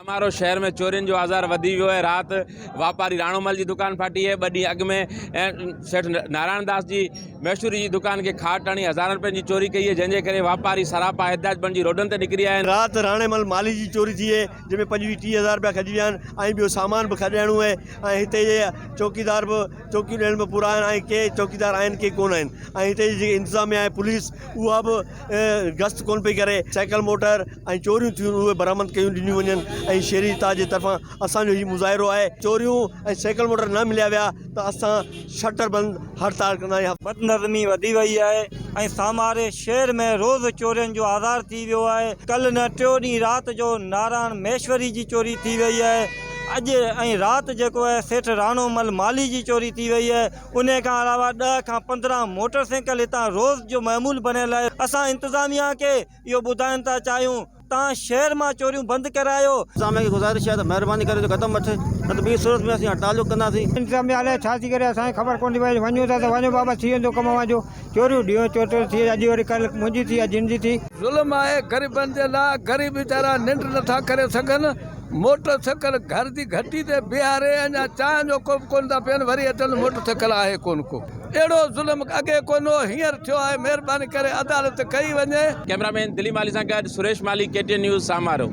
سامارو شهر ۾ چورين جو آزار وڌي ويو آهي، رات واپاري راڻو مل جي دڪان ڦاٽي آهي، ٻه ڏينهن اڳ ۾ سيٺ نارائڻ داس جي ميشوري جي دڪان کي کاٽ هڻي هزارن رپين جي چوري ڪئي آهي، جنهن جي ڪري واپاري سراپا احتجاج بڻجي روڊن تي نڪري آيا آهن. رات راڻي مل مالهي جي چوري ٿي آهي، جنهن ۾ 25 30 هزار رپيا کڄي ويا آهن ۽ ٻيو سامان به کڄائڻو آهي ۽ هتي جي چوڪيدار به چوڪيون ڏيڻ ۾ پورا آهن ۽ ڪي چوڪيدار آهن ڪي ڪونه آهن ۽ هتي جي جيڪي انتظاميا آهي پوليس اها به گشت ڪونه پئي ڪري، سائيڪل موٽر ۽ چوريون ٿيون اهي برآمد ڪيون ڏنيون وڃن ۽ شهري اتحاد جي طرفان اسان جو هي مظاهرو آهي چوريون ۽ سائيڪل موٽر نه مليا ويا ته اسان شٽر بند هڙتال ڪندا. بدنظمي وڌي وئي آهي ۽ ساماري شهر ۾ روز چورين جو آزار ٿي ويو آهي ڪلهه نه ٽيو ڏينهن رات جو نارائڻ مهيشوري جي چوري ٿي وئي آهي اڄ ۽ رات جيڪو آهي سيٺ راڻو مل مالهي جي چوري ٿي وئي آهي انهي کان علاوه ڏهه کان 15 موٽر سائيڪل هتان روز جو معمول بڻيل آهي اسان انتظاميا کي اهو ٻڌائڻ ٿا چاهيون تان شهر مان چوريون بند ڪرايو. انتظاميا کي گذارش آهي ته مهرباني ڪري جو قدم وٺي نه ته ٻي صورت ۾ اسين هڙتال جو ڪنداسين. انتظاميا الائي ڇا ٿي ڪري اسان کي خبر ڪونه ٿي پئي وڃون ٿا ته وڃو بابا ٿي ويندو ڪم اوهان جو چوريون ڏينهون چوٽو ٿي اڄ وري ڪلهه منهنجي ٿي اڄ هن جي ٿي. ظلم آهي غريبن جي لاء غريب ويچارا ننڊ نٿا ڪري سگهن. موٽر سائيڪل گهر جي گهٽي تي بيهاري اڃا چانهه جو ڪوپ ڪونه ٿا پيئن وري اچن موٽر سائيڪل آهي ڪونه ڪو اهڙو ظلم اڳي ڪونه هو هينئر ٿيو آهي مهرباني ڪري عدالت ڪئي وڃي. ڪئميرا مين دليپ مالهي سان گڏ Suresh Malhi K T N news Samaro.